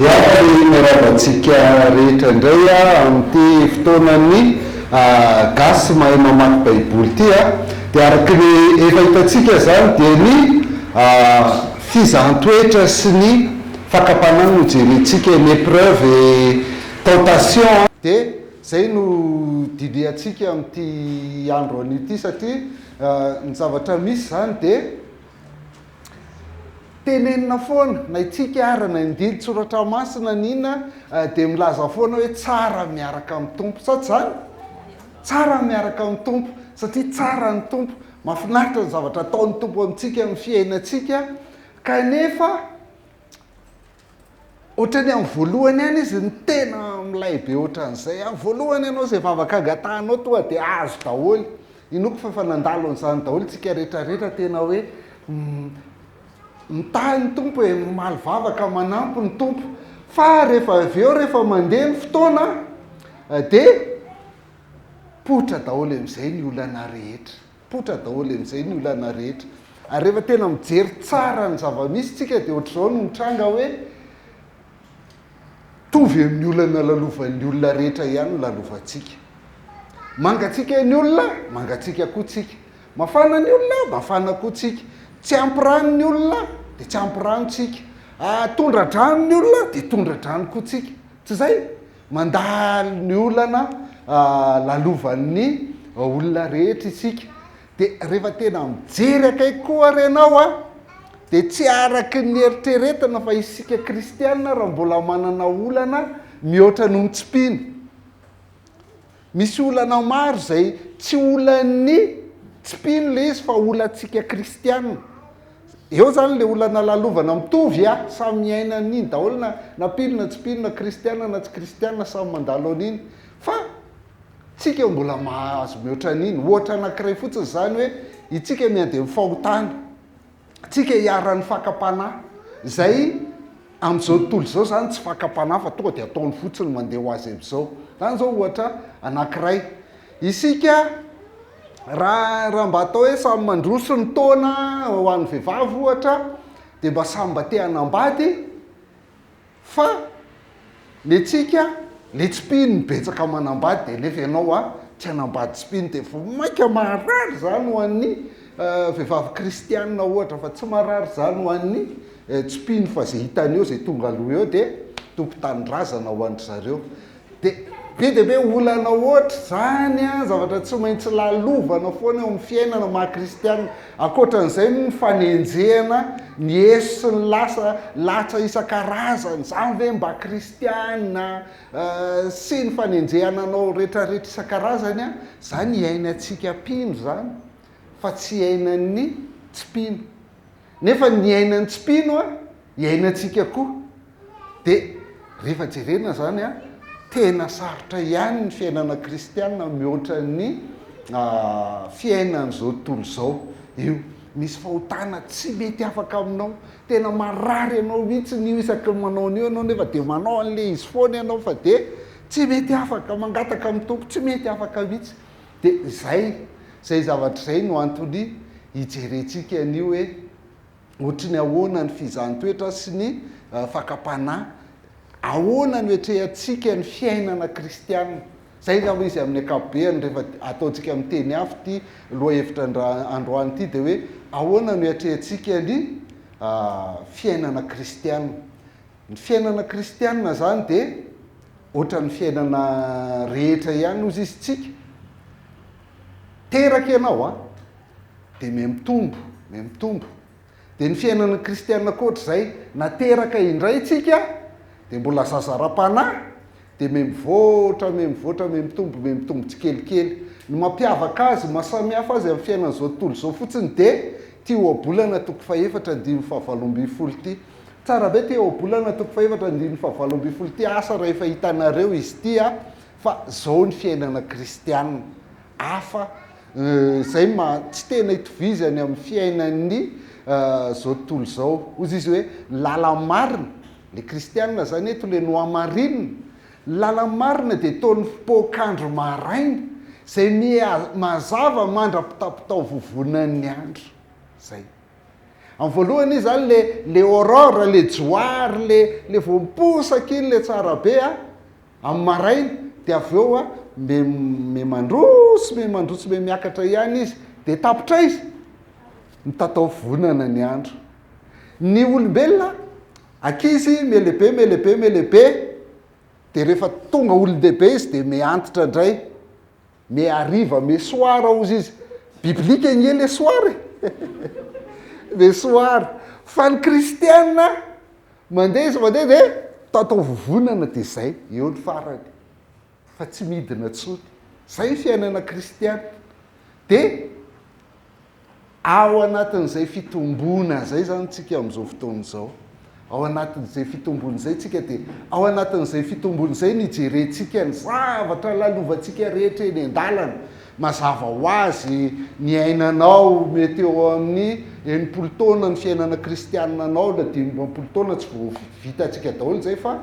Ary miarahaba antsika rehetra indray amin'ity fotoanan'ny Gasy mahay mamaky Baiboly ity. Dia araka ny efa hitantsika izany dia ny fizahan-toetra sy ny fakam-panahy no jerentsika, ny épreuve et tentation. Dia izay no dinihantsika amin'ity andro anio ity satria ny zavatra misy izany dia Tenenina foana, na itsika ara na ny andinin-tsoratra masina na inona dia milaza foana hoe tsara miaraka amin'ny Tompo. Sa tsy izany? Tsara miaraka amin'ny Tompo satria tsara ny Tompo. Mahafinaritra ny zavatra ataon'ny Tompo amintsika amin'ny fiainantsika kanefa Ohatran'ny amin'ny voalohany ihany izy no tena milay be ohatran'izay. Amin'ny voalohany ianao izay vavaka angatahanao tonga dia azo daholo. Inoako fa efa nandalo an'izany daholo tsika rehetra rehetra tena hoe mitahy ny Tompo e, mamaly vavaka, manampy ny Tompo. Fa rehefa avy eo rehefa mandeha ny fotoana dia poitra daholo amin'izay ny olana rehetra. Poitra daholo amin'izay ny olana rehetra. Ary rehefa tena mijery tsara ny zava-misy tsika dia ohatr'izao no mitranga hoe mitovy amin'ny olana lalovan'ny olona rehetra ihany no lalovantsika. Mangatsiaka ny olona, mangatsiaka koa tsika. Mafana ny olona, mafana koa tsika. Tsy ampy rano ny olona, dia tsy ampy rano tsika. Tondra-drano ny olona, dia tondra-drano koa tsika. Tsy izay? Mandalo ny olana lalovan'ny olona rehetra isika. Dia rehefa tena mijery akaiky koa ary ianao an, dia tsy araky ny eritreretina fa isika kristiana raha mbola manana olana mihoatra noho ny tsy mpino. Misy olana maro izay tsy olan'ny tsy mpino ilay izy fa olantsika kristiana. Eo izany ilay olana lalovana mitovy a, samy miaina an'iny daholo na na mpino na tsy mpino na kristiana na tsy kristiana samy mandalo an'iny. Fa tsika mbola mahazo mihoatra an'iny. Ohatra anankiray fotsiny izany hoe itsika miady amin'ny fahotana. Tsika iharan'ny fakam-panahy izay amin'izao tontolo izao izany tsy fakam-panahy fa tonga dia ataony fotsiny mandeha ho azy amin'izao. Izany izao ohatra anankiray. Isika raha raha mba atao hoe samy mandroso ny taona ho an'ny vehivavy ohatra dia mba samy mba te hanambady Fa ny antsika le tsy mpino no betsaka manambady de nefa ianao a tsy hanambady tsy mpino de vao maika marary zany ho an'ny vehivavy kristianina ohatra fa tsy marary zany ho an'ny tsy mpino fa ze hitany eo ze tonga aloha eo de tompon-tanindrazana ho an-dry zareo. Dia be dia be olana hoatra izany an, zavatra tsy maintsy lalovana foana eo amin'ny fiainana maha kristianina. Ankoatra an'izay moa ny fanenjehana, ny eso sy ny lasa, latsa isan-karazany, izany ve mba kristianina, sy ny fanenjehana anao rehetrarehetra isan-karazany an, izany iainantsika mpino izany fa tsy iainan'ny tsy mpino. Nefa ny iainan'ny tsy mpino an, iainantsika koa. Dia rehefa jerena izany an, tena sarotra ihany ny fiainana kristiana mihoatra ny fiainan'izao tontolo izao. Io misy fahotana tsy mety afaka aminao, tena marary anao mihitsy io isaky ny manao an'io ianao nefa dia manao an'ilay izy foana ianao fa dia tsy mety afaka, mangataka amin'ny Tompo tsy mety afaka mihitsy. Dia izay, izay zavatra izay no antony hijerentsika an'io hoe ohatry ny ahoana ny fizahan-toetra sy ny fakam-panahy, ahoana no iatrehantsika ny fiainana kristiana. Izay angamba izy amin'ny ankapobeny rehefa ataontsika amin'ny teny hafa ity lohahevitra androany ity dia hoe ahoana no iatrehantsika ny fiainana kristiana. Ny fiainana kristiana izany dia ohatran'ny fiainana rehetra ihany hozy izy tsika. Teraka ianao an, dia mihamitombo, mihamitombo. Dia ny fiainana kristiana koa ohatr'izay, na teraka indray tsika dia mbola zaza ara-panahy, dia mihamivoatra, mihamivoatra, mihamitombo, mihamitombo tsikelikely. Ny mampiavaka azy, mahasamihafa azy amin'ny fiainan'izao tontolo izao fotsiny dia ity ohabolana toko fahefatra andininy fahavalo ambin'ny folo ity. Tsara be ty ohabolana toko fahefatra andininy fahavalo ambin'ny folo ty, asa raha efa hitanareo izy ity a, fa zao ny fiainana kristiana, hafa zay ma tsy tena itovizany amin'ny fiainan'ny zao tontolo izao, hozy izy hoe ny lala-marina, le kristiana zany eto le nohamarinina, ny lala-marina dia toa ny fipoak'andro maraina, zay miha mazava mandra-pitapitao vovonan'ny andro, zay. Amin'ny voalohany izy izany le le aurore, le johary, le le vao miposaka iny le tsara be a, amin'ny maraina, dia avy eo a, me me mandroso, me mandroso me miakatra ihany izy, dia tapitra aiza? Mitatao vonana ny andro. Ny olombelona, ankizy me lehibe me lehibe me lehibe, dia rehefa tonga olon-dehibe izy dia me antitra indray. Me hariva, me soir hozy izy. Biblique ange le soir e! Me soir. Fa ny kristiana, mandeha izy mandeha dia tatao vovonana dia zay, eo ny farany. Fa tsy midina intsony. Zay ny fiainana kristiana. Dia Ao anatin'izay fitomboana izay izany tsika amin'izao fotoana izao. Ao anatin'izay fitomboana izay tsika dia ao anatin'izay fitomboana izay no ijerentsika ny zavatra lalovantsika rehetra eny an-dalana. Mazava ho azy ny ainanao mety eo amin'ny 60 taona ny fiainana kristianina anao na 55 taona tsy vao vitantsika daholo izay fa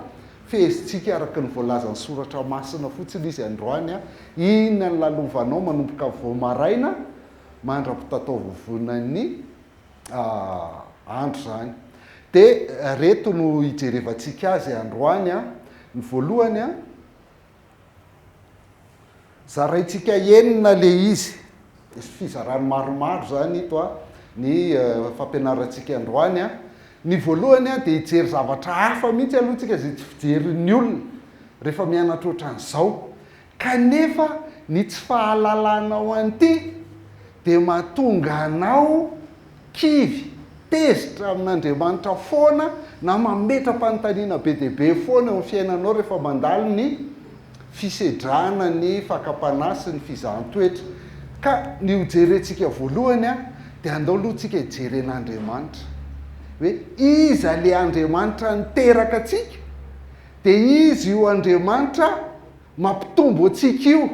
fehezintsika araka ny voalazan'ny soratra masina fotsiny izy androany. Inona ny lalovanao manomboka vao maraina mandra-pitataovovonan'ny andro izany. Dia reto no hijerevantsika azy androany an. Ny voalohany an, zaraintsika enina ilay izy. Misy fizarany maromaro izany ito an, ny fampianarantsika androany an. Ny voalohany an, dia hijery zavatra hafa mihitsy aloha tsika izay tsy fijerin'ny olona rehefa mianatra ohatran'izao. Kanefa ny tsy fahalalanao an'ity dia mahatonga anao kivy, tezitra amin'Andriamanitra foana na mametra-panontaniana be dia be foana eo amin'ny fiainanao rehefa mandalo ny fisedrana ny fakam-panahy sy ny fizahan-toetra. Ka ny hojerentsika voalohany dia andao aloha tsika hijery an'Andriamanitra. Hoe iza ilay Andriamanitra niteraka antsika? Dia Izy io Andriamanitra mampitombo antsika io.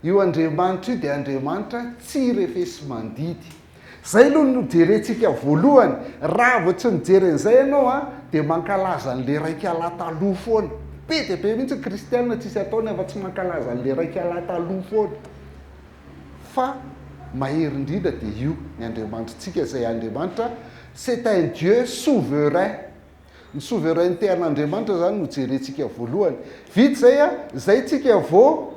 Io Andriamanitra io dia Andriamanitra tsy refesi-mandidy. Izay aloha no jerentsika voalohany. Raha vao tsy mijery an'izay ianao an, dia mankalaza an'ilay raikalahy taloha foana. Be dia be mihitsy ny kristiana tsisy ataony afa-tsy mankalaza an'ilay raikalahy taloha foana. Fa mahery indrindra dia io, ny Andriamanitritsika izay Andriamanitra, c'est un Dieu souverain. Ny souveraineté an'Andriamanitra izany no jerentsika voalohany. Vita izay an, izay tsika vao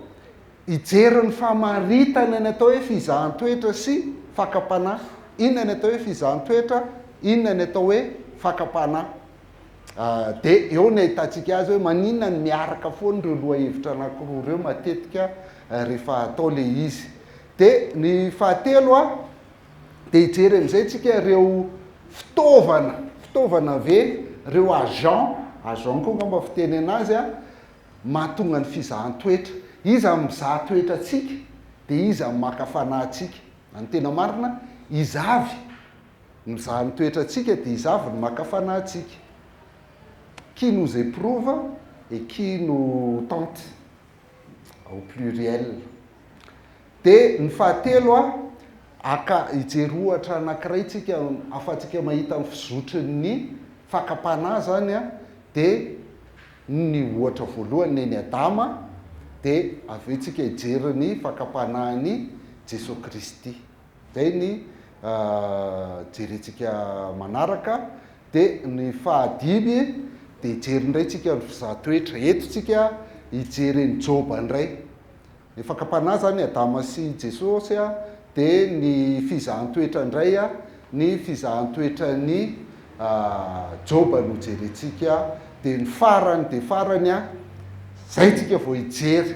hijery ny famaritana ny atao hoe fizahan-toetra sy fakam-panahy. Inona ny atao hoe fizahan-toetra, inona ny atao hoe fakam-panahy. Dia eo ny ahitantsika azy hoe maninona no miaraka foana ireo lohahevitra anankiroa ireo matetika rehefa atao ilay izy. Dia ny fahatelo an, Dia hijery amin'izay tsika ireo fitaovana, fitaovana ve, ireo agent, agent koa angamba fiteny anazy an, mahatonga ny fizahan-toetra. Iza no mizaha toetra antsika, dia iza no maka fanahy antsika. Na ny tena marina, iza avy no mizaha ny toetra antsika, dia iza avy no maka fanahy antsika. Qui nous éprouve et qui nous tente, au pluriel. Dia ny fahatelo a, haka hijery ohatra anankiray tsika ahafahantsika mahita ny fizotry ny fakam-panahy izany a, dia ny ohatra voalohany nen'i Adama, dia avy eo tsika hijery ny fakam-panahin'i Jesoa Kristy. Izay ny jerentsika manaraka. Dia ny fahadimy dia hijery indray tsika ny fizahan-toetra. Eto tsika hijery an'i Joba indray. Ny fakam-panahy zany Adama sy Jesosy a, dia ny fizahan-toetra indray a, ny fizahan-toetran'i Joba no jerentsika, dia ny farany dia farany a, zay tsika vao hijery.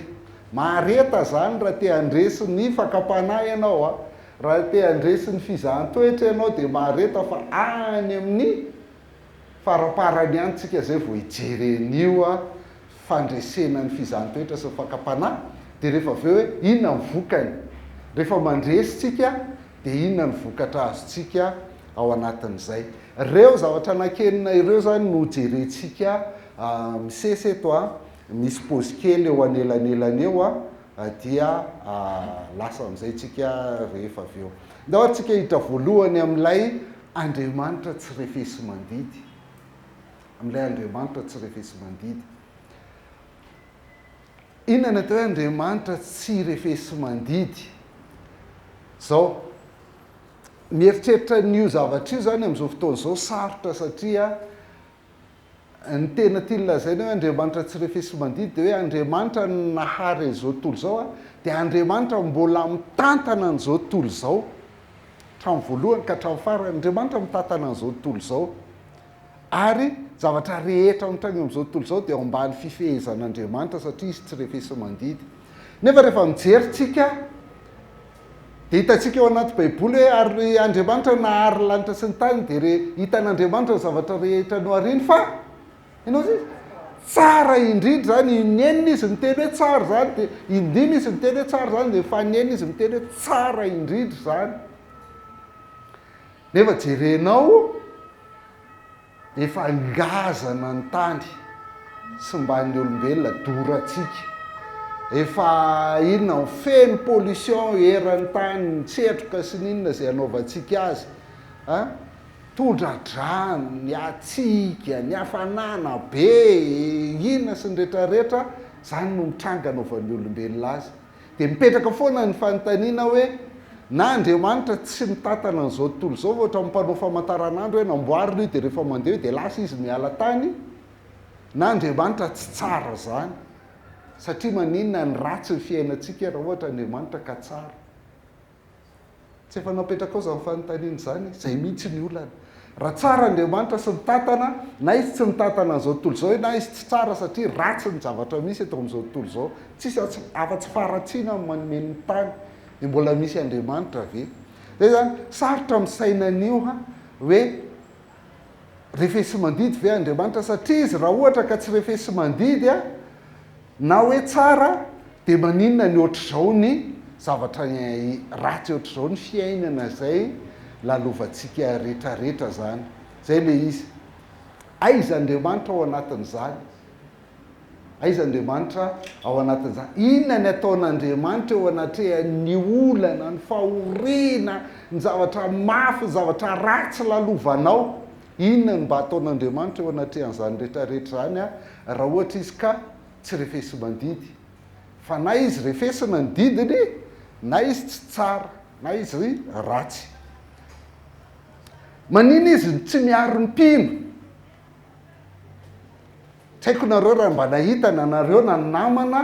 Mahareta zany raha te handresy ny fakam-panahy ianao a, raha te handresy ny fizahan-toetra ianao dia mahareta fa any amin'ny Faraparany ihany tsika zay vao hijery an'io fandresena ny fizahan-toetra sy ny fakam-panahy, dia rehefa avy eo hoe inona ny vokany? Rehefa mandresy tsika dia inona ny vokatra azontsika ao anatin'izay? Ireo zavatra anankenina ireo zany no jerentsika misesy eto a, misy pause kely eo anelanelany eo a, dia lasa amin'izay tsika rehefa avy eo. Ndao ary tsika hiditra voalohany amin'ilay Andriamanitra tsy refesi-mandidy. Amin'ilay Andriamanitra tsy refesi-mandidy. Inona ny atao hoe Andriamanitra tsy refesi-mandidy? Izao, Mieritreritra an'io zavatra io izany amin'izao fotoana izao sarotra satria ny tena tiany lazaina hoe Andriamanitra tsy refesi-mandidy dia hoe Andriamanitra no nahary an'izao tontolo izao dia Andriamanitra mbola mitantana an'izao tontolo izao hatramin'ny voalohany ka hatramin'ny farany. Andriamanitra mitantana an'izao tontolo izao ary zavatra rehetra mitranga eo amin'izao tontolo izao dia ao ambany fifehezan'Andriamanitra satria izy tsy refesi-mandidy. Nefa rehefa mijery tsika Dia hitantsika ao anaty Baiboly hoe ary Andriamanitra nahary ny lanitra sy ny tany dia re hitan'Andriamanitra ny zavatra rehetra nohariny fa inona ozy izy? Tsara indrindra izany, inenina izy miteny hoe tsara izany dia indimy izy miteny hoe tsara izany dia faninenina izy miteny hoe tsara indrindra izany. Nefa jerenao Efa ngazana ny tany sy mba ny olombelona dorantsika. Efa inona feno pollution eran'ny tany, ny setroka sy ny inona izay anaovantsika azy a! Tondra-drano, ny hatsiaka, ny hafanana be, inona sy ny retraretra, izany no mitranga anaovan'ny olombelona azy. Dia mipetraka foana ny fanontaniana hoe, na Andriamanitra tsy mitantana an'izao tontolo izao va ohatran'ny mpanao famantaranandro hoe namboarina io dia rehefa mandeha io dia lasa izy miala tany, na Andriamanitra tsy tsara izany? Satria maninona ny ratsy ny fiainantsika raha ohatra Andriamanitra ka tsara? Tsy efa napetrakao izany fanontaniana izany? Izay mihitsy ny olana. Raha tsara Andriamanitra sy mitantana, na Izy tsy mitantana an'izao tontolo izao na Izy tsy tsara satria ratsy ny zavatra misy eto amin'izao tontolo izao. Tsisy afa-tsy faharatsiana ny manome ny tany. Dia mbola misy Andriamanitra ve? Izay izany, sarotra misaina an'io hoe refesi-mandidy ve Andriamanitra satria Izy raha ohatra ka tsy refesi-mandidy Na hoe tsara dia maninona ny ohatr'izao ny zavatra ratsy ohatr'izao ny fiainana izay lalovantsika retraretra zany. Zay le izy. Aiza Andriamanitra ao anatin'izany? Aiza Andriamanitra ao anatin'izany? Inona ny ataon'Andriamanitra eo anatrehan'ny olana, ny fahoriana, ny zavatra mafy, ny zavatra ratsy lalovanao? Inona no mba ataon'Andriamanitra eo anatrehan'izany rehetrarehetra izany raha ohatra izy ka tsy refesi-mandidy? Fa na izy refesina ny didiny, na izy tsy tsara, na izy ratsy. Maninona izy no tsy miaro ny mpino? Tsy haiko nareo raha mba nahita na nareo na ny namana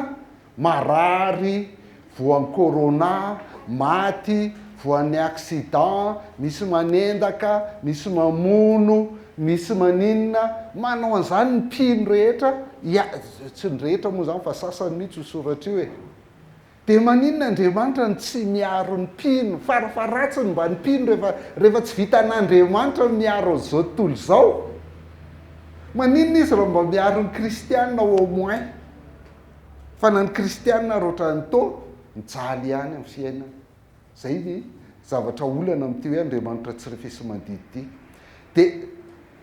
Marary, voan'ny corona, maty, voan'ny accident, misy manendaka, misy mamono, misy maninona, manao an'izany ny mpino rehetra, ya, tsy ny rehetra moa izany fa sasany mihitsy io soratra io e. Dia maninona Andriamanitra no tsy miaro ny mpino, farafaharatsiny mba ny mpino rehefa rehefa tsy vitan'Andriamanitra ny miaro an'izao tontolo izao? Maninona izy raha mba miaro ny kristiana au moins? Fa na ny kristianina ary ohatran'ny toa mijaly ihany amin'ny fiainana. Izay ny zavatra olana amin'ity hoe Andriamanitra tsy refesi-mandidy ity. Dia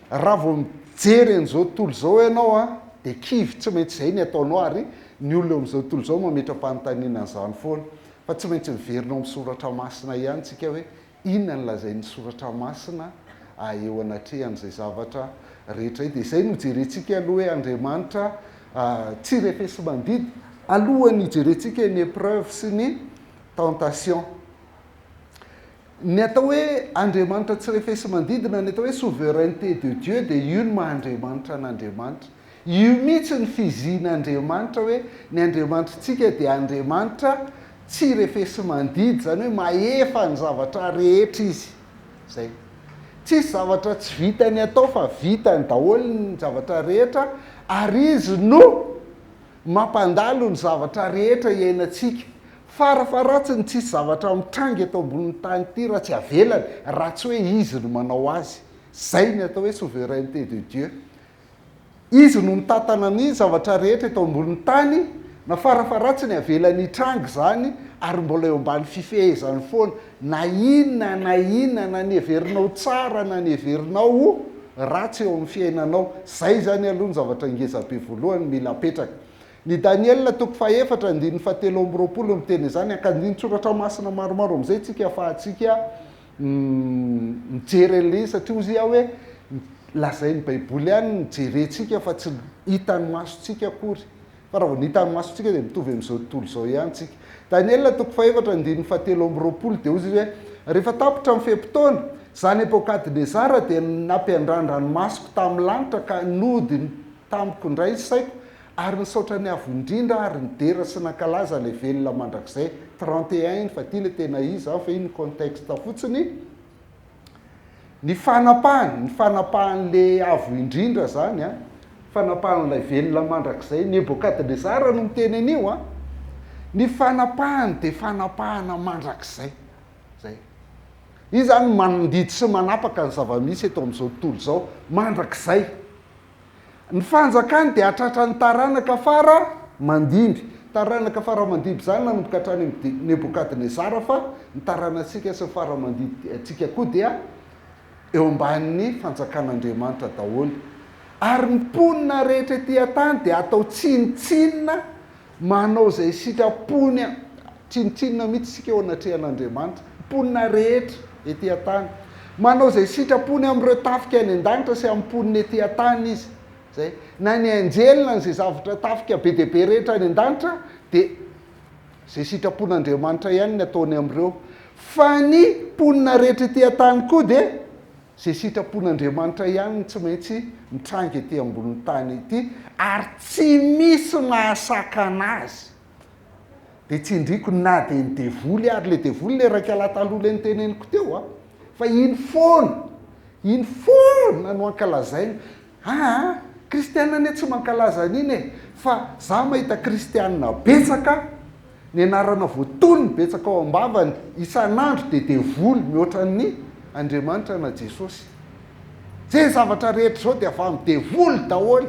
raha vao mijery an'izao tontolo izao ianao an, dia kivy, tsy maintsy izay ny ataonao ary ny olona eo amin'izao tontolo izao mametra-panontaniana an'izany foana. Fa tsy maintsy miverina ao amin'ny soratra masina ihany tsika hoe Inona no lazain'ny Soratra Masina eo anatrehan'izay zavatra rehetra izay? Dia izay no jerentsika aloha hoe Andriamanitra tsy refesi-mandidy alohan'ny hijerentsika ny épreuve sy ny tentation. Ny atao hoe Andriamanitra tsy refesi-mandidy na ny atao hoe souveraineté de Dieu dia io no maha Andriamanitra an'Andriamanitra. Io mihitsy ny fizian'Andriamanitra hoe ny Andriamanitritsika dia Andriamanitra tsy refesi-mandidy, izany hoe mahefa ny zavatra rehetra Izy. Izay. Tsisy zavatra tsy vitany atao fa vitany daholo ny zavatra rehetra ary Izy no mampandalo ny zavatra rehetra iainantsika. Farafaharatsiny tsisy zavatra mitranga eto ambonin'ny tany ity raha tsy avelany, raha tsy hoe Izy no manao azy. Izay ny atao hoe souveraineté de Dieu. Izy no mitantana ny zavatra rehetra eto ambonin'ny tany, na farafaharatsiny avelany hitranga izany ary mbola eo ambany fifehezany foana, na inona na inona, na ny heverinao tsara na ny heverinao ho ratsy eo amin'ny fiainanao. Izay izany aloha ny zavatra ngezabe voalohany mila apetraka. Ny Daniela toko fahefatra andininy fahatelo amby 20 no miteny izany, ankandinin-tsoratra masina maromaro amin'izay tsika ahafahantsika mijery an'ilay izy satria hozy aho hoe lazain'ny baiboly ihany no jerentsika fa tsy hitan'ny masontsika akory fa raha vao ny hitan'ny masontsika dia mitovy amin'izao tontolo izao ihany tsika. Daniela toko fahefatra andininy fahatelo amby 20 dia hozy izy hoe Rehefa tapitra ny fe-potoana, izaho Nebokadnezara dia nampiandrandra ny masoko tamin'ny lanitra ka nody tamiko indray ny saiko ary nisaotra ny Avo Indrindra ary nidera sy nankalaza ilay Velona mandrakizay. 31 iny fa ity ilay tena izy izany fa iny ny contexte fotsiny. Ny fanapahany, ny fanapahan'ilay Avo Indrindra izany an, fanapahan'ilay Velona mandrakizay, Nebokadnezara no miteny an'io an, ny fanapahany dia fanapahana mandrakizay. Izay. Izy izany mandidy sy manapaka ny zava-misy eto amin'izao tontolo izao mandrakizay. Ny fanjakany dia hahatratra ny taranaka fara mandimby. Taranaka fara mandimby izany nanomboka hatrany amin'i Nebokadnezara fa ny taranantsika sy ny fara mandidy antsika koa dia eo ambanin'ny fanjakan'Andriamanitra daholo. Ary ny mponina rehetra ety an-tany dia hatao tsinontsinona Manao izay sitrapony tsinontsinona mihitsy isika eo anatrehan'Andriamanitra, mponina rehetra ety an-tany. Manao izay sitrapony amin'ireo tafika any an-danitra sy amin'ny mponina ety an-tany Izy. Izay. Na ny anjely na izay zavatra tafika be dia be rehetra any an-danitra dia izay sitrapon'Andriamanitra ihany ny ataony amin'ireo. Fa ny mponina rehetra ety an-tany koa dia Izay sitrapon'Andriamanitra ihany no tsy maintsy mitranga ety ambonin'ny tany ety ary tsy misy mahasakana azy. Dia tsindriko na dia ny devoly ary, ilay devoly ilay iraika lahy taloha ilay noteneniko teo a, fa iny foana, iny foana no ankalazaina. Aa, kristiana anie tsy mankalaza an'iny e, fa za mahita kristiana betsaka, Ny anarana voatonony betsaka ao am-bavany isan'andro dia devoly mihoatra ny Andriamanitra na Jesosy. Ze zavatra rehetra izao dia avy amin'ny devoly daholo.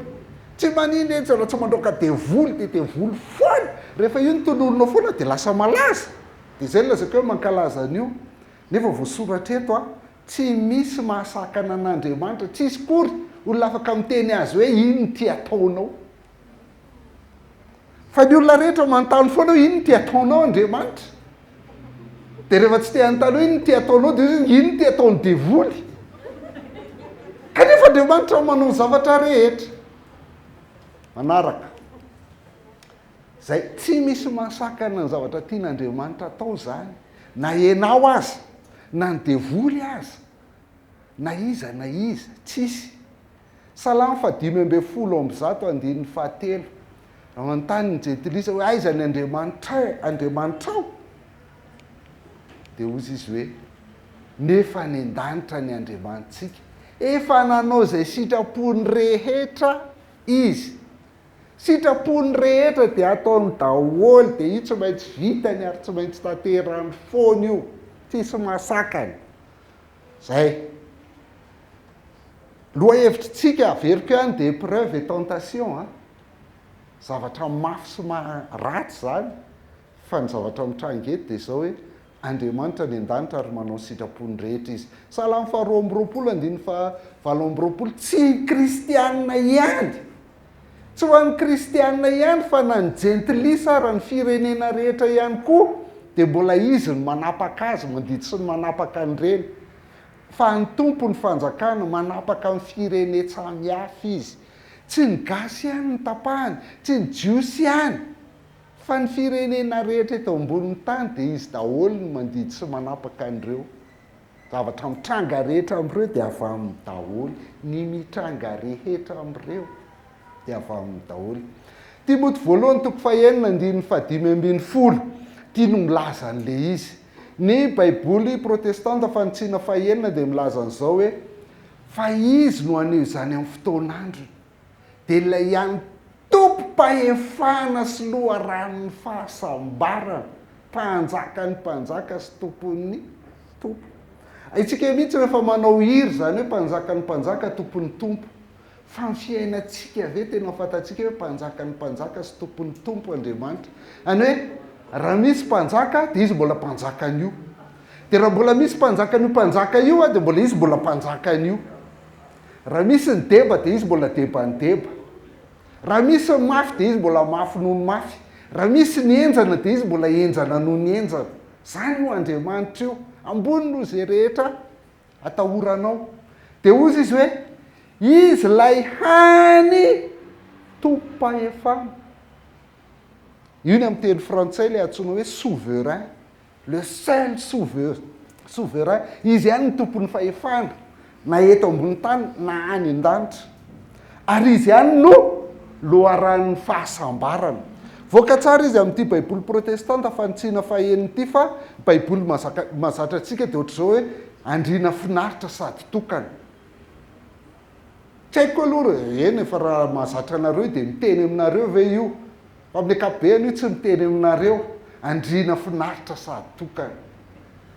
Tsy maninona etsy raha tsy mandroaka devoly dia devoly foana. Rehefa io no tononinao foana dia lasa malaza. Dia izay no lazaiko hoe mankalaza an'io. Nefa voasoratra eto a, tsy misy mahasakana an'Andriamanitra, tsisy kory olona afaka miteny azy hoe ino ity ataonao. Fa ny olona rehetra manontany foana hoe inona ity ataonao Andriamanitra? Dia rehefa tsy te hanontany hoe inona ity ataonao dia hoy izy inona ity ataon'ny devoly? Kanefa Andriamanitra manao ny zavatra rehetra. Manaraka. Izay tsy misy mahasakana ny zavatra tian'Andriamanitra atao izany. Na ianao aza, na ny devoly aza, na iza na iza, tsisy. Salamo faha-115 andininy fahatelo, Raha manontany ny jentilisa hoe aiza ny Andriamanitrao, Andriamanitrao? Dia hozy izy hoe, Nefa any an-danitra ny Andriamanitsika. Efa nanao izay sitrapony rehetra Izy. Sitrapony rehetra dia ataony daholo, dia io tsy maintsy vitany ary tsy maintsy tanterany foana io. Tsisy mahasakana. Zay. Lohahevitritsika averiko ihany dia épreuve et tentation a. Zavatra mafy sy ratsy izany fa ny zavatra mitranga eto dia izao hoe Andriamanitra any an-danitra ary manao ny sitrapony rehetra Izy. Salamo faha 22 andininy faha 28 tsy ny kristianina ihany, tsy ho an'ny kristianina ihany fa na ny jentilisa ara ny firenena rehetra ihany koa dia mbola Izy no manapaka azy, mandidy sy ny manapaka an'ireny. Fa an'ny Tompo ny fanjakana, manapaka ny firenen-tsamihafa Izy. Tsy ny gasy ihany no tapahany, tsy ny jiosy ihany, fa ny firenena rehetra eto ambonin'ny tany dia Izy daholo no mandidy sy manapaka an'ireo. Zavatra mitranga rehetra amin'ireo dia avy aminy daholo. Ny mitranga rehetra amin'ireo dia avy aminy daholo. Timoty voalohany toko fahenina andininy fahadimy ambin'ny folo, ity no milaza an'ilay izy. Ny Baiboly protestanta fanitsiana fahenina dia milaza an'izao hoe, Fa izy no haneho izany amin'ny fotoan'androny. Dia ilay ihany tompom-pahefana sy loharanon'ny fahasambarana, mpanjakan'ny mpanjaka sy tompon'ny tompo. Isika mihitsy rehefa manao hira izany hoe mpanjakan'ny mpanjaka, tompon'ny tompo. Fa ny fiainantsika ve tena fantatsika hoe mpanjakan'ny mpanjaka sy tompon'ny tompo Andriamanitra? Any hoe raha misy mpanjaka dia izy mbola mpanjakan'io. Dia raha mbola misy mpanjakan'io mpanjaka io dia mbola izy mbola mpanjakan'io. Raha misy ny deba dia izy mbola deban'ny deba. Raha misy ny mafy dia izy mbola mafy noho ny mafy. Raha misy ny henjana dia izy mbola henjana noho ny henjana. Izany io Andriamanitra io. Ambony noho izay rehetra atahoranao. Dia hozy izy hoe, Izy ilay hany tompom-pahefana. Io ny amin'ny teny frantsay ilay antsoina hoe souverain. Le seul Souverain, izy ihany no tompon'ny fahefana na eto ambony tany na any an-danitra. Ary izy ihany no loharanon'ny fahasambarana. Voaka tsara izy amin'ity Baiboly protestanta fanitsiana fahenina ity fa ny Baiboly mazaka mahazatra antsika dia ohatr'izao hoe andriana finaritra sady tokana. Tsy haiko aloha re, eny fa raha mahazatra anareo io dia miteny aminareo ve io? Fa amin'ny ankapobeny io tsy miteny aminareo, andriana finaritra sady tokana.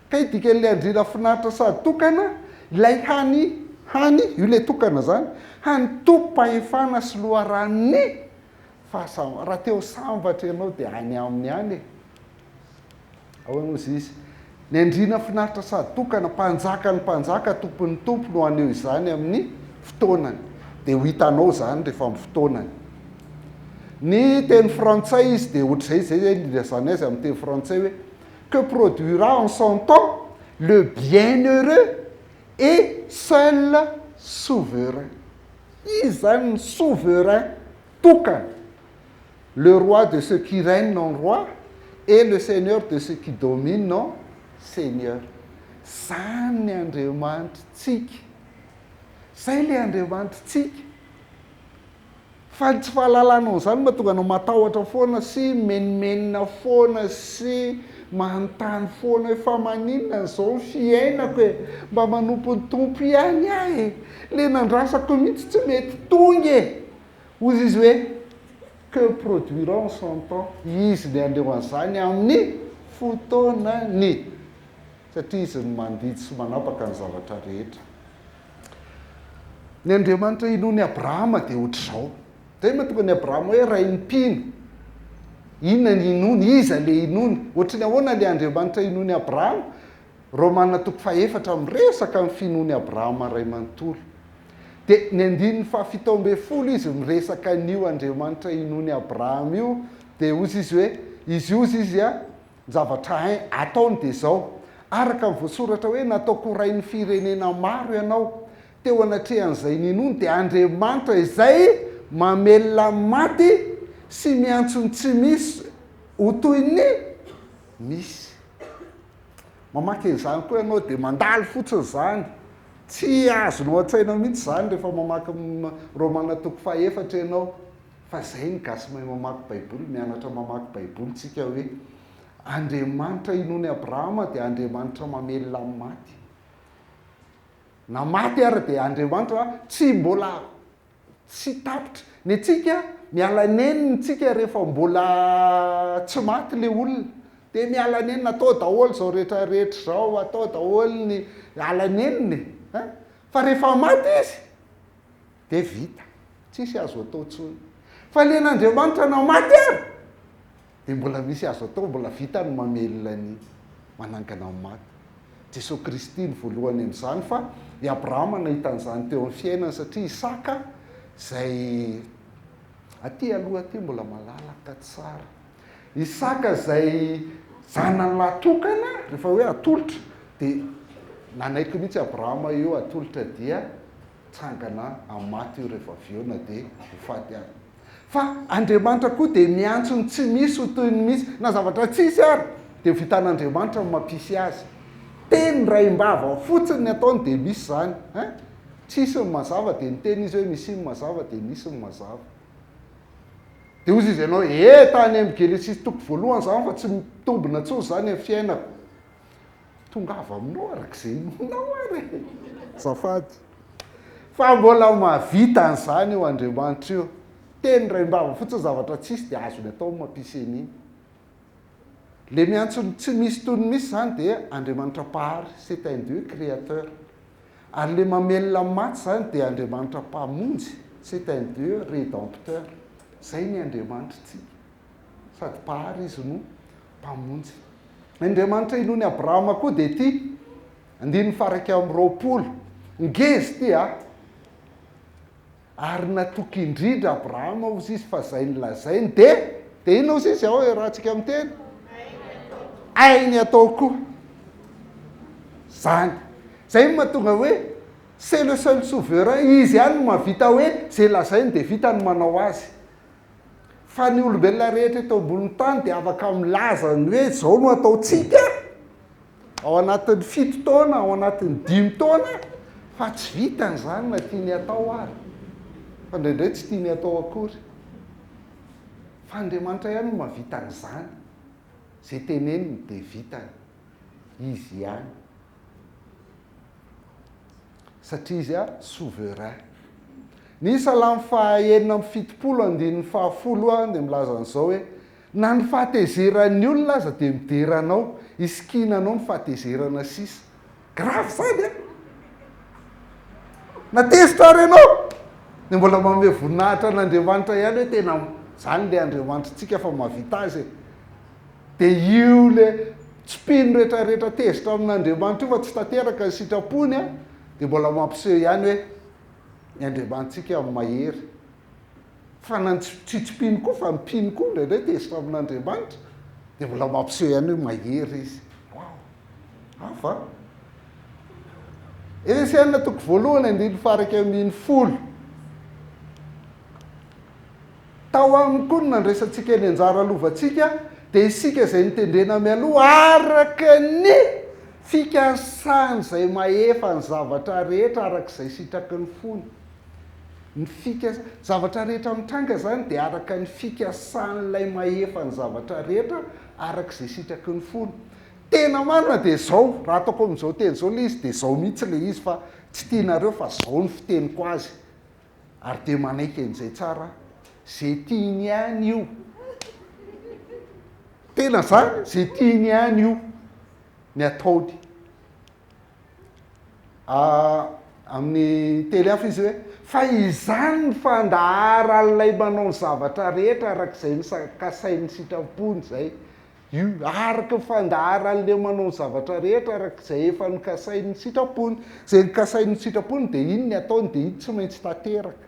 Kay dikan'ilay andriana finaritra sady tokana, ilay hany, hany, io ilay tokana izany, hany tompom-pahefana sy loharanon'ny fahasambarana. Raha te ho sambatra ianao dia any aminy any e. Ahoana hozy izy? Ny andriana finaritra sady tokana, mpanjakan'ny mpanjaka, tompon'ny tompo no haneho izany amin'ny fotoanany. Dia ho hitanao izany rehefa amin'ny fotoanany. Ny teny frantsay izy dia ohatr'izay, izay izay ny ilazany azy amin'ny teny frantsay hoe Que produira en son temps le bienheureux et seul souverain. Izy izany ny souverain tokana. Le roi de ceux qui règnent en roi et le seigneur de ceux qui dominent en seigneur. Zany ny Andriamanitritsika. Zay le Andriamanitritsika. Fa ny tsy fahalalanao an'izany mahatonga anao matahotra foana sy mimenomenona foana sy manontany foana hoe fa maninona an'izao ny fiainako e? Mba manompo ny Tompo ihany aho e! Le nandrasako mihitsy tsy mety tonga e! Hozy izy hoe, Que produira en son temps? Izy ny haneho an'izany amin'ny fotoanany. Satria izy no mandidy sy manapaka ny zavatra rehetra. Ny Andriamanitra inoan'i Abrahama dia ohatr'izao. Izay no mahatonga an'i Abrahama hoe rain'ny mpino. Inona ny inoany? Iza ilay inoany? Ohatry ny ahoana ilay Andriamanitra inoan'i Abrahama? Romana toko fahefatra miresaka ny finoan'i Abrahama ray manontolo. Dia ny andininy fahafito ambin'ny folo izy miresaka an'io Andriamanitra inoan'i Abrahama io, dia hozy izy hoe, izy hozy izy a, ny zavatra hain, ataony dia izao, araka ny voasoratra hoe, nataoko ho rain'ny firenena maro ianao, teo anatrehan'izay ninoany dia Andriamanitra izay mamelona ny maty sy miantso ny tsy misy ho toy ny misy. Mamaky an'izany koa ianao dia mandalo fotsiny izany. Tsy azonao an-tsaina mihitsy izany rehefa mamaky Romana toko fahefatra ianao. Fa izay ny gasy mahay mamaky baiboly, mianatra mamaky baiboly tsika hoe Andriamanitra inoan'i Abrahama dia Andriamanitra mamelona ny maty. Na maty ary dia Andriamanitra tsy mbola Tsy tapitra. Ny antsika, miala nenina tsika rehefa mbola tsy maty le olona. Dia miala nenina, atao daholo izao rehetra rehetra izao, atao daholo ny ala nenina e. Hein? Fa rehefa maty izy, dia vita. Tsisy azo atao intsony. Fa le an'Andriamanitra na maty ary, dia mbola misy azo atao, mbola vita ny mamelona ny manangana ny maty. Jesoa Kristy no voalohany amin'izany fa i Abrahama nahita an'izany teo amin'ny fiainany satria Isaka izay aty aloha aty mbola malalaka tsara. Isaka izay zanany lahy tokana rehefa hoe atolotra dia nanaiky mihitsy Abrahama io atolotra dia tsangana amin'ny maty io rehefa avy eo na dia ho faty ary. Fa Andriamanitra koa dia miantso ny tsy misy ho toy ny misy, na zavatra tsisy ary dia vitan'Andriamanitra ny mampisy azy. Teny raim-bava fotsiny ny ataony dia misy izany hein! Tsisy ny mazava dia niteny izy hoe misia ny mazava dia nisy ny mazava. Dia hozy izy ianao eh tany amin'ny Genesisy toko voalohany izany fa tsy mitombina intsony izany amin'ny fiainako. Tongava aminao araka izay inoanao ary e! Azafady. Fa mbola mahavita an'izany io Andriamanitra io. Teny raim-bava fotsiny zavatra tsisy dia azony atao ny mampisy an'iny. Le miantso ny tsy misy toy ny misy izany dia Andriamanitra Mpahary, c'est un Dieu créateur. Ary le mamelona ny maty izany dia Andriamanitra Mpamonjy, c'est un Dieu rédempteur. Izay ny Andriamanitritsika. Sady Mpahary Izy no Mpamonjy. Andriamanitra inoan'i Abrahama koa dia ity, andininy faha-21. Ngeza ity a! Ary natoky indrindra Abrahama, hozy izy, fa izay nolazainy dia, dia inona hozy izy? Ao iarahantsika miteny. Hainy atao koa. Izany. Izay no mahatonga hoe c'est le seul souverain, izy ihany no mahavita hoe izay lazainy dia vita ny manao azy. Fa ny olombelona rehetra eto ambonin'ny tany dia afaka milaza ny hoe izao no ataontsika. Ao anatin'ny fito taona, ao anatin'ny dimy taona, fa tsy vitany izany na tiany hatao ary. Fa indraindray tsy tiany hatao akory. Fa Andriamanitra ihany no mahavita an'izany. Izay teneniny dia vitany. Izy ihany. Satria Izy souverain. Ny Salamo faha 76 andininy faha folo dia milaza an'izao hoe, Na ny fahatezeran'ny olona aza dia midera anao, isikinanao ny fahatezerana sisa. Grave izany an! Na tezitra ary ianao, dia mbola manome voninahitra an'Andriamanitra ihany hoe tena izany ilay Andriamanitritsika fa mahavita azy e. Dia io ilay tsy mpino rehetrarehetra tezitra amin'Andriamanitra io fa tsy tanteraka ny sitrapony an, dia mbola mampiseho ihany hoe ny Andriamanitsika mahery. Fa na ny tsy tsy mpino koa fa ny mpino koa indraindray tezitra amin'Andriamanitra dia mbola mampiseho ihany hoe mahery izy. Wow! Hafa an! Efesiana toko voalohany andininy faha-11. Tao aminy koa no nandraisantsika ny anjara lovantsika, dia isika izay notendrena mialoha araka ny fikasan'izay mahefa ny zavatra rehetra araka izay sitraky ny fony. Ny fika, zavatra rehetra mitranga izany dia araka ny fikasan'ilay mahefa ny zavatra rehetra araka izay sitraky ny fony. Tena marina dia izao, raha ataoko amin'izao teny izao ilay izy dia izao mihitsy ilay izy fa tsy tianareo fa izao ny fiteniko azy ary dia manaiky an'izay tsara aho. Izay tiany ihany io. Tena izany, izay tiany ihany io ny ataony. Amin'ny teny hafa izy hoe, fa izany ny fandaharan'ilay manao ny zavatra rehetra araka izay nokasain'ny sitrapony izay. Io, araka ny fandaharan'ilay manao ny zavatra rehetra araka izay efa nokasain'ny sitrapony. Izay nokasain'ny sitrapony dia iny ny ataony dia iny tsy maintsy tanteraka.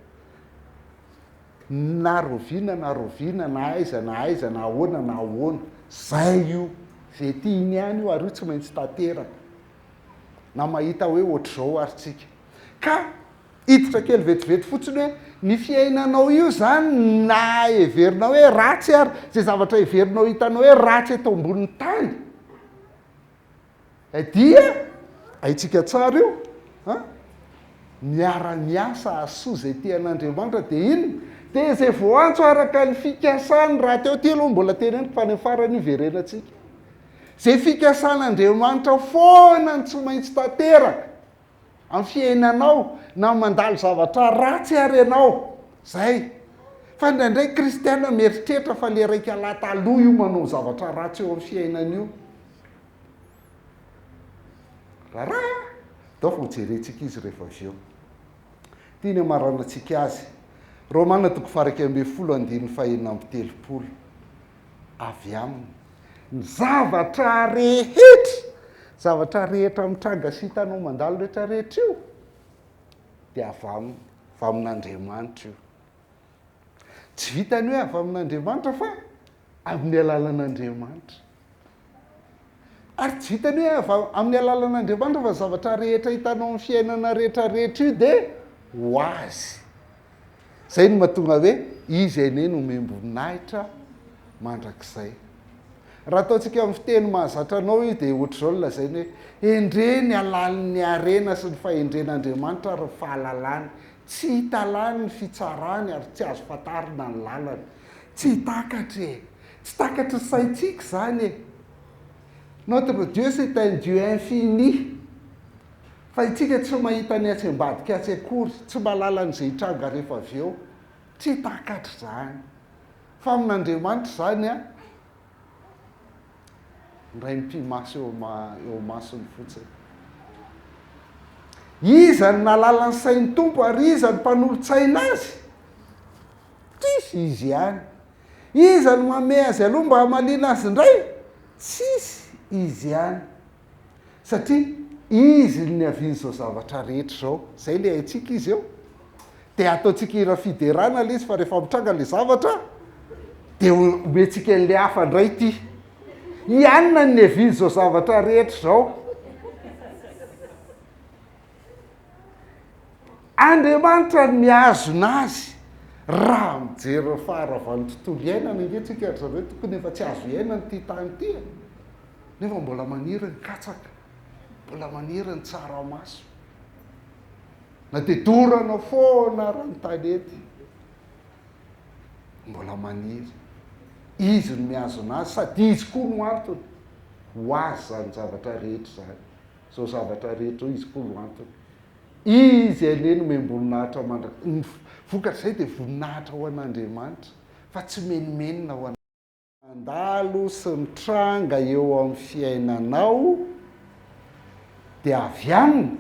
Na rahoviana na rahoviana, na aiza na aiza, na ahoana na ahoana. Izay io. Izay tiany ihany io ary io tsy maintsy tanteraka. Na mahita hoe ohatr'izao ary tsika. Ka hiditra kely vetivety fotsiny hoe ny fiainanao io izany na heverinao hoe ratsy ary, izay zavatra heverinao hitanao hoe ratsy eto ambonin'ny tany dia haintsika tsara io an, miara-miasa hahasoa izay tia an'Andriamanitra dia inona? Dia izay voantso araka ny fikasany rahateo, ity aloha mbola teneniko fa any amin'ny farany io hiverenantsika. Izay fikasan'Andriamanitra foana no tsy maintsy tanteraka amin'ny fiainanao na mandalo zavatra ratsy ary ianao. Izay. Fa indraindray kristiana mieritreritra fa le raika lahy taloha io manao zavatra ratsy eo amin'ny fiainany io. Raharaha! Ndao fa hojerentsika izy rehefa avy eo. Ity ny hamaranantsika azy. Romana toko faha-11 andininy faha-36. avy aminy. Ny zavatra rehetra, zavatra rehetra mitranga sy hitanao mandalo rehetra rehetra io dia avy aminy, avy amin'Andriamanitra io. Tsy vitan'ny hoe avy amin'Andriamanitra fa amin'ny alalan'Andriamanitra. Ary tsy vitan'ny hoe avy amin'ny alalan'Andriamanitra fa ny zavatra rehetra hitanao amin'ny fiainana rehetra rehetra io dia ho azy. Izay no mahatonga hoe Izy anie no omem-boninahitra mandrakizay. Raha ataontsika amin'ny fiteny mahazatra anao io dia ohatr'izao no lazainy hoe, Endre ny halalin'ny harena sy ny fahendren'Andriamanitra ary ny fahalalany. Tsy hita lany ny fitsarany ary tsy azo fantarina ny lalany. Tsy takatra e! Tsy takatry ny saintsika izany e! Notre Dieu c'est un Dieu infini. Fa itsika tsy mahita ny atsy ambadika atsy akory, tsy mahalala an'izay hitranga rehefa avy eo. Tsy takatra izany. Fa amin'Andriamanitra izany an, indray mipi-maso eo eo masony fotsiny. Iza no nahalala ny sain'ny Tompo ary iza no mpanolo-tsaina azy? Tsisy, izy ihany. Iza no manome azy aloha mba hamaliana azy indray? Tsisy, izy ihany. Satria Izy no niavian'izao zavatra rehetra izao. Izay ilay haintsika Izy eo. Dia ataontsika hira fiderana ilay izy fa rehefa mitranga ilay zavatra dia omentsika an'ilay hafa indray ity. I Anna no niavian'izao zavatra rehetra izao. Andriamanitra no mihazona azy. Raha mijery ny faharavan'ny tontolo iainana ange tsika ry zareo tokony efa tsy azo iainana ity tany ity e. Nefa mbola maniry ny katsaka. Mbola maniry ny tsaramaso. Na dia dorana foana ara ny tanety, mbola maniry. Izy no mihazona azy sady izy koa no antony ho azy izany zavatra rehetra izany. Izao zavatra rehetra izao izy koa no antony. Izy anie no omem-boninahitra mandrakizay. Ny vokatr'izay dia voninahitra ho an'Andriamanitra fa tsy menomenona ho an'Andriamanitra. Mandalo sy mitranga eo amin'ny fiainanao dia avy aminy,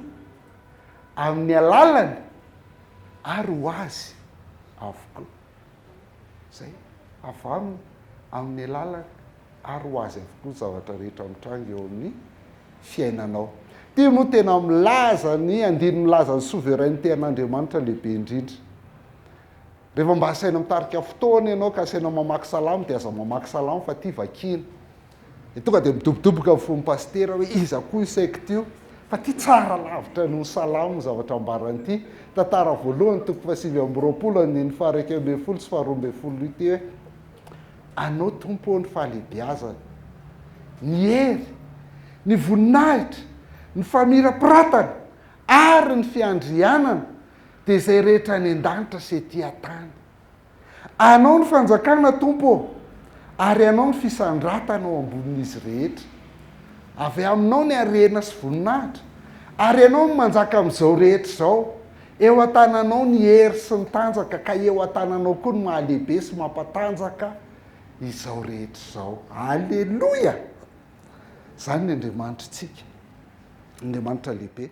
amin'ny alalany ary ho azy avokoa. Izay, avy aminy, amin'ny alalany ary ho azy avokoa ny zavatra rehetra mitranga eo amin'ny fiainanao. Ity moa tena milaza ny andininy milaza ny souveraineté an'Andriamanitra lehibe indrindra. Rehefa mba asaina mitarika fotoana ianao ka asaina mamaky salamo dia aza mamaky salamo fa ty vakiana. Dia tonga dia midobodoboka ny fon'ny pasitera hoe iza koa io secte io? Fa ty tsara lavitra noho ny salamo ny zavatra ambaran'ity tantara voalohany toko faha-29 andininy faha-11 sy faha-12 ity hoe Anao Tompo ô ny fahalehibiazana, ny hery, ny voninahitra, ny famirapiratana ary ny fiandrianana dia izay rehetra any an-danitra sy ety an-tany. Anao ny fanjakana, Tompo ô, ary Anao ny fisandratana ao ambonin'izy rehetra. Avy Aminao ny harena sy voninahitra, ary Ianao no manjaka amin'izao rehetra izao. Eo an-tananao ny hery sy ny tanjaka, ka eo an-tananao koa ny mahalehibe sy mampatanjaka izao rehetra izao. Aleloia! Izany ny Andriamanitritsika, Andriamanitra lehibe.